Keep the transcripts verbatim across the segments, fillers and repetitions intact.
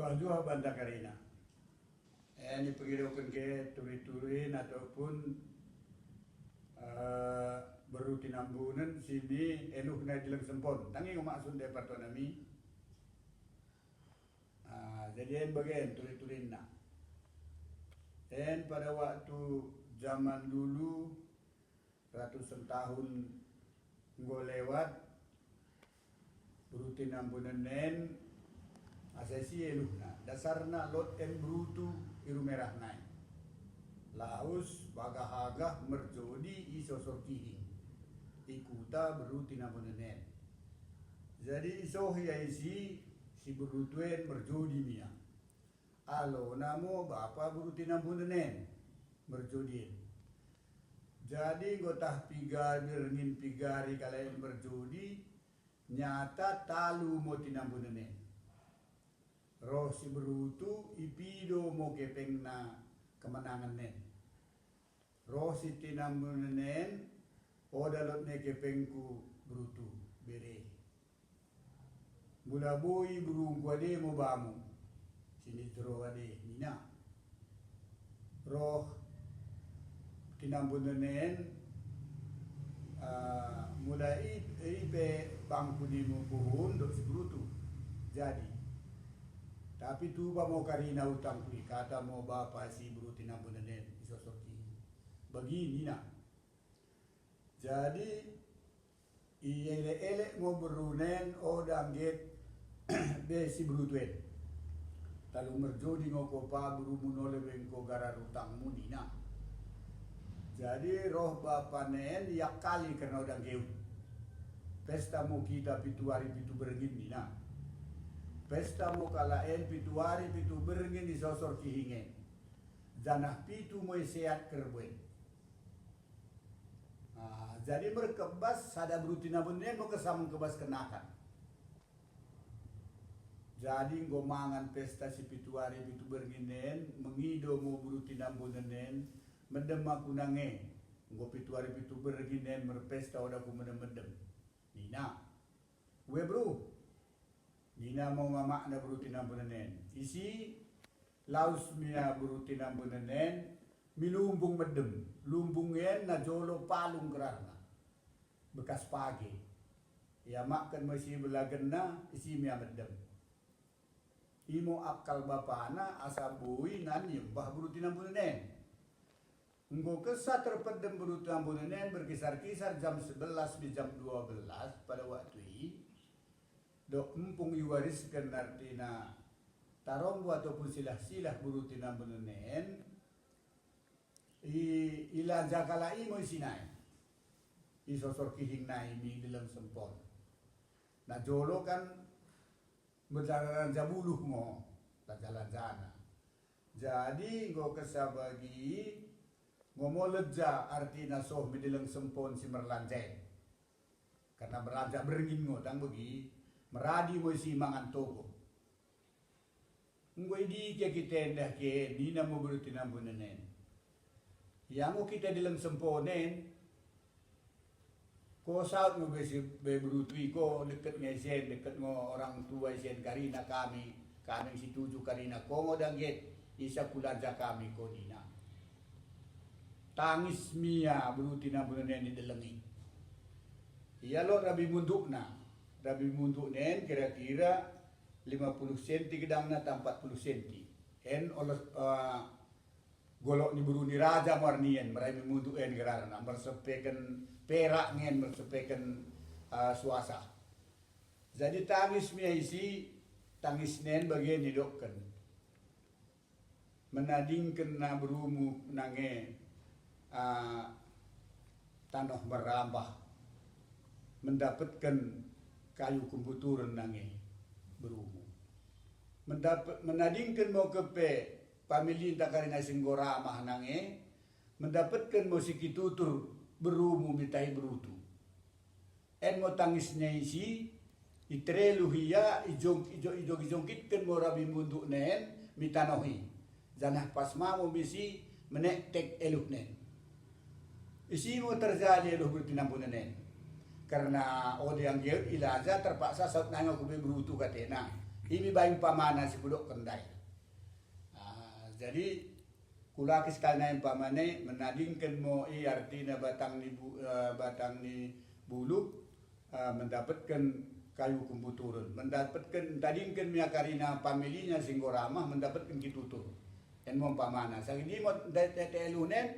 Pajuah banta karina. Eh, ni pengidoken ke turi-turin ataupun, eh, berru Tinambunen sini eluhna i Delleng Sempon. Tang i ngo maksud de partua nami. Ah, jadi en bagen turi-turinna. En pada waktu zaman dulu, ratusen tahun enggo lewat, berru Tinambunen en, asa isi eluhna. Dasarna lot en berutu i Rumerah nai. Laus bagah-agah merjodi i Sosor Kihing, i kuta berru Tinambunen en. Jadi isoh ia isi si berutu en merjodi mia. Alona mo bapa berru Tinambunen en merjodi en. Jadi enggo tah pigari, berngin pigari kalak en merjodi, nyata talu mo Tinambunen en. Roh si berutu ipido mo kepengna kemenangen en. Roh si Tinambunen en, oda lot ne kepengku berutu, bere. Mula boi berrungku ade mo bamu, sini tero ade, nina. Roh Tinambunen en, ah, mula i, i pe bangku nimu kuhun dok si berutu. Jadi, tapi tuba mo karina utangku i, kata mo bapa si berru Tinambunen en i Sosor Kihing. Bagi nina. Jadi, ielek-elek ngo berruna en, oda nggeut be si berutu en. Talu merjodi ngo ko pa berrumu nole be engko garar utangmu, nina. Jadi roh bapana en iakali kerna oda nggeut. Pesta mo kita pitu ari pitu berngin, nina. Pesta mo kalak en pitu ari pitu berngin i Sosor Kihing en. Janah pitu mo iseat kerbuen. Ah, jadi merkebas sada berru Tinambunen en mo kessa mengkebasken akan. Jadi enggo mangan pesta si pitu ari pitu berngin en, mengido mo berru Tinambunen en, meddem aku nange, enggo pitu ari pitu berngin en merpesta oda ku meddem-meddem, nina. Ue berru, nina mo mamakna berru Tinambunen en. Isi, laus mia berru Tinambunen en mi lumbung meddem. Lumbung en najolo palung gerarna, bekas page. Iamakken mo isi belagenna, isi mia meddem. Imo akal bapana asa boi nan iembah berru Tinambunen en. Enggo kessa terpeddem berru Tinambunen en berkisar-kisar jam sebelas mi jam dua belas pada waktu i, dok empung iwarisken artina tarombo ataupun silah-silah berru Tinambunen en, i, ilanja kalak i mo isi nai. I Sosor Kihing nai mi Delleng Sempon. Najolo kan merlanja-lanja buluh ngo lanja-lanjana. Jadi enggo kessa bagi ngo mo leja artina soh mi Delleng Sempon si merlanja en. Kerna merlanja berngin ngo tang bagi, meradi mo isi mangan togoh. Enggo idike kita endah ke, nina mo berru Tinambunen en. Ia ngo kita Delleng Sempon en, ko saut ngo be si, be berutu i, ko dekket ngo isen, dekket ngo orang tua isen karina kami, kami situju karina, ko ngo dang get isa kulanja kami ko, nina. Tangis mia berru Tinambunen en i delleng i. Ia lot rabi mundukna, rabi mundukna en kira-kira lima puluh senti gedangna tah empat puluh senti. En oles, eh, golok ni berru ni raja mo arnien, merabi munduk en gerarna, mersepeken perak ngo en, mersepeken, eh, suasa. Jadi tangis mia isi, tangisna en bagen idokken. Menadingken na berrumu nange, ah, tanoh merambah, mendapetken kayu kembuturen nange berrumu. Mendapet, menadingken mo keppe pamilinta karina si enggo ramah nange, mendapetken mo si kitutur berrumu mi tahi berutu. En mo tangisna isi, itereluh ia, ijong-, ijo-, ijong-, ijongkitken mo rabi mundukna en mi tanoh i, janah pas ma mo mi isi menektek eluhna en. Isi mo terjadi eluh berru Tinambunen en. Kerna oda nggeut ilanja terpaksa saut nai ngo ku be berutu katena. Imi baing umpamana si kudokken ndai. Ah, jadi, kulaki sekali nai umpamana, menadingken mo i artina batang ni bu-, eh, batang ni buluk, eh, mendapetken kayu kumbuturen, mendapetken, tadingken mi karina familina si enggo ramah, mendapetken kitutur. En mo umpamana, sagidi mo ndai tete eluhna en,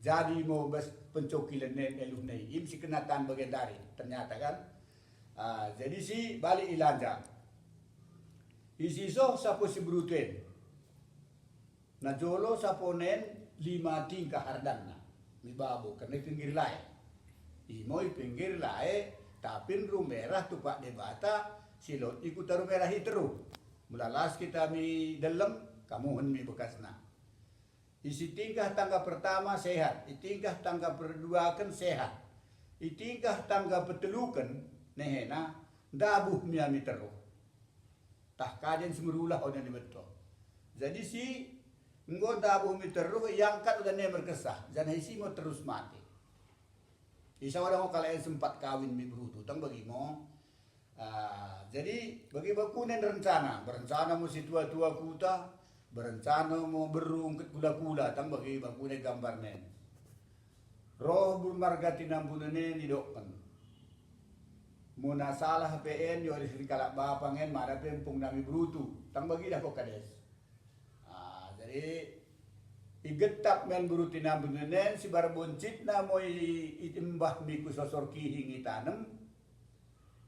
jadi mo bas pencokilen en eluhna i. Imi si kenyataan bagendari, ternyata kan. Ah, jadi si bali i Lanja. Isi soh sapo si berutu en. Najolo sapona en lima tingkah ardanna. Mi babo, kerna i pinggir lae. Imo i pinggir lae, tapin Rumerah tupak Debata, si lot i kuta Rumerah i terru. Mula las kita mi delleng, kamuhen mi bekasna. Isi tingkah tangga pertama sehat, i tingkah tangga perduaken sehat, i tingkah tangga peteluken nehena ndabuh mi ami terruh. Tah kaden si merulah oda ni bettoh. Jadi si enggo ndabuh mi terruh iangkat oda ni merkesah, janah isi mo terus mate. Isa oda ngo kalak en sempat kawin mi berutu, tang bagi mo. Ah, jadi bagi bakune rencana, berencana mo si tua-tua kuta, berencana mo berru engket kula-kula, tang bagi bakune gambarna en. Roh berru marga Tinambunen en idokken. Muna salah pe en, iori si kalak bapa en, mada pe empung nami berutu, tang bagi dah ko kades. Ah, jadi igettap mo en berru Tinambunen en, sibar boncitna mo i, i, imbah mi ku Sosor Kihing itanem.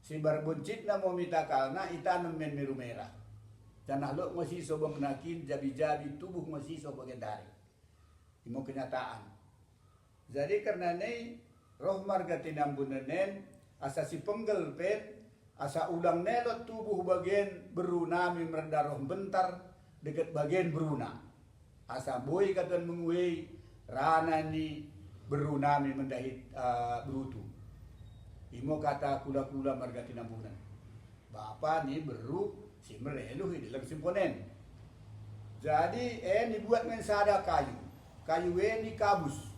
Sibar boncitna mo mi takalna, itanem mo en mi Rumerah. Janah lot ngo si soh bengna kin, jabi-jabi tubuh ngo si soh bagendari. Imo kenyataan. Jadi kerna ni roh marga Tinambunen en, asa sipenggel pe en, asa ulang ne lot tubuh bagen berru nami merdaroh mbentar dekket bagen berruna. Asa boi katuan menguei rana ni berru nami mendahi, eh, berutu. Imo kata kula-kula marga Tinambunen. Bapa ni berru si mereluh i delleng simpon en. Jadi en ibuat ngo en sada kayu. Kayu en ikabus.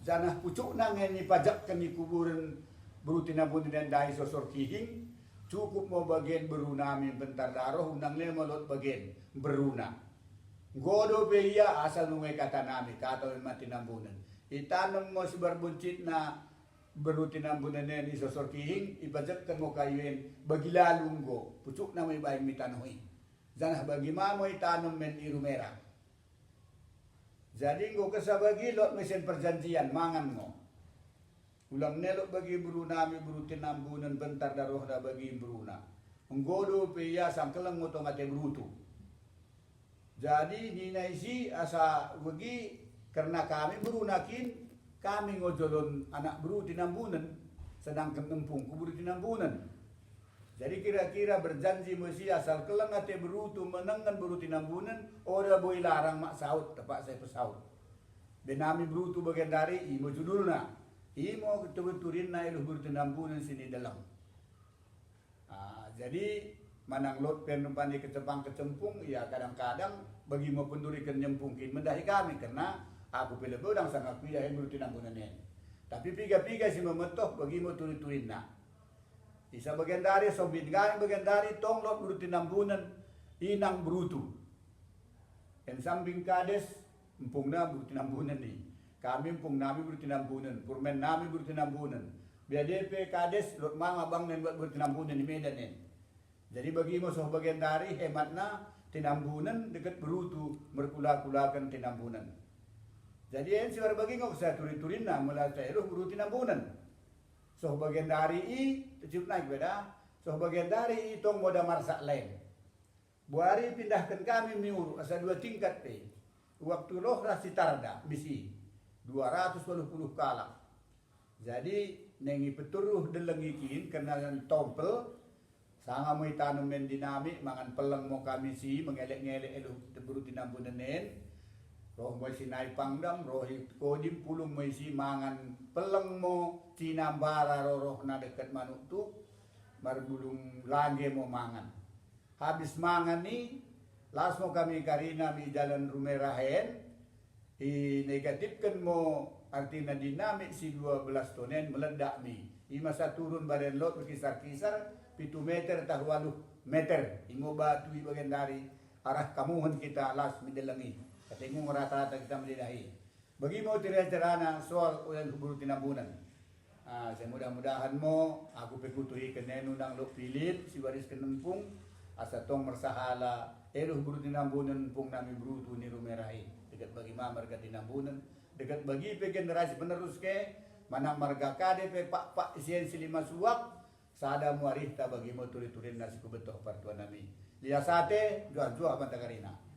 Janah pucukna ngo en ipajekken i kuburen berru Tinambunen en ndahi Sosor Kihing. Cukup mo bagen berru nami mbentar daroh, ulang ne mo lot bagen berruna. Nggo dope ia asal menguei kata nami, kata mo en ma Tinambunen. Itanem mo sibar boncitna berru Tinambunen en i Sosor Kihing, ipajekken mo kayu en bagi lalu enggo, pucukna mo ibaing mi tanoh i. Janah bagi ma mo itanem mo en i Rumerah. Jadi enggo kessa bagi lot mo isen perjanjian, mangan ngo. Ulang ne lot bagi berru nami berru Tinambunen mbentar darohna bagi berruna. Enggo dope ia sangkelleng ngo tong ate berutu. Jadi nina isi asa bagi kerna kami berruna kin, kami ngo jolon anak berru Tinambunen, sedangken empungku berru Tinambunen. Jadi kira-kira berjanji mo isi asal kelleng ate berutu menengen berru Tinambunen, oda boi larang mak saut, terpaksa ipesaut. Be nami berutu bagendari, imo judulna. Imo turi-turinna eluh berru Tinambunen sini delleng. Ah, jadi manang lot pe en rupani kecempang-kecempung, ia kadang-kadang bagi mo penduriken nyempung kin mendahi kami, kerna aku pe lebbe oda sang aku ia en berru Tinambunen en. Tapi piga-piga si memettoh bagi mo turi-turinna. Isa bagendari, soh min kami bagendari tong lot berru Tinambunen, inang berutu. En sambing kades, empungna berru Tinambunen i. Kami empung nami berru Tinambunen, purmaen nami berru Tinambunen. Biade pe kades, lot ma ngo abangna en buat berru Tinambunen i Medan en. Jadi bagi mo soh bagendari hematna Tinambunen dekket berutu merkula-kulaken Tinambunen. Jadi en sibar bagi ngo kessa turi-turinna mula taeluh berru Tinambunen. Soh bagendari i, teciup nai beda, soh bagendari i tong mo oda marsak laen. Buari pindahken kami mi Uruk, asa dua tingkat pe. Waktu roh ras si Tarda, misi dua ratus waluh puluh kalak. Jadi, neng ipeturruh delleng i kin, kerna tompel, sanga mo itanem mo en dinamik, mangan pelleng mo kami isi, mengelek-ngelek eluh berru Tinambunen en. Roh mo isi nai Pangdam, roh i Kodim, pulung mo isi mangan pelleng mo cinambara rorohna dekket manuk tuk, marbulung langge mo mangan. Habis mangan i, las mo kami karina mi jalan Rumerah en, inegatifken mo artina dinamik si dua belas ton en meledak mi. I masa turun baden lot berkisar-kisar pitu meter tah waluh meter, imo batu i bagendari, arah kamuhun kita las midellengi. Katengung rata-rata kita mendidahi. Bagi mo tira-tirana soal ulen huburu tinambunen. Ah, semudah-mudahan mo, aku pe kutuhiken enu nang lo Pilip, siwarisken empung, asa tong mersahala, elu huburu tinambunen empung nami berutu ni Rumera i. Dekket bagi ma marga tinambunen, dekket bagi pe generasi penerus ke, manang marga kade pe pakpak isien silima suak, sada mo arihta bagi mo turi-turinna si kubettoh partua nami. Lias ate, njuah-njuah banta karina.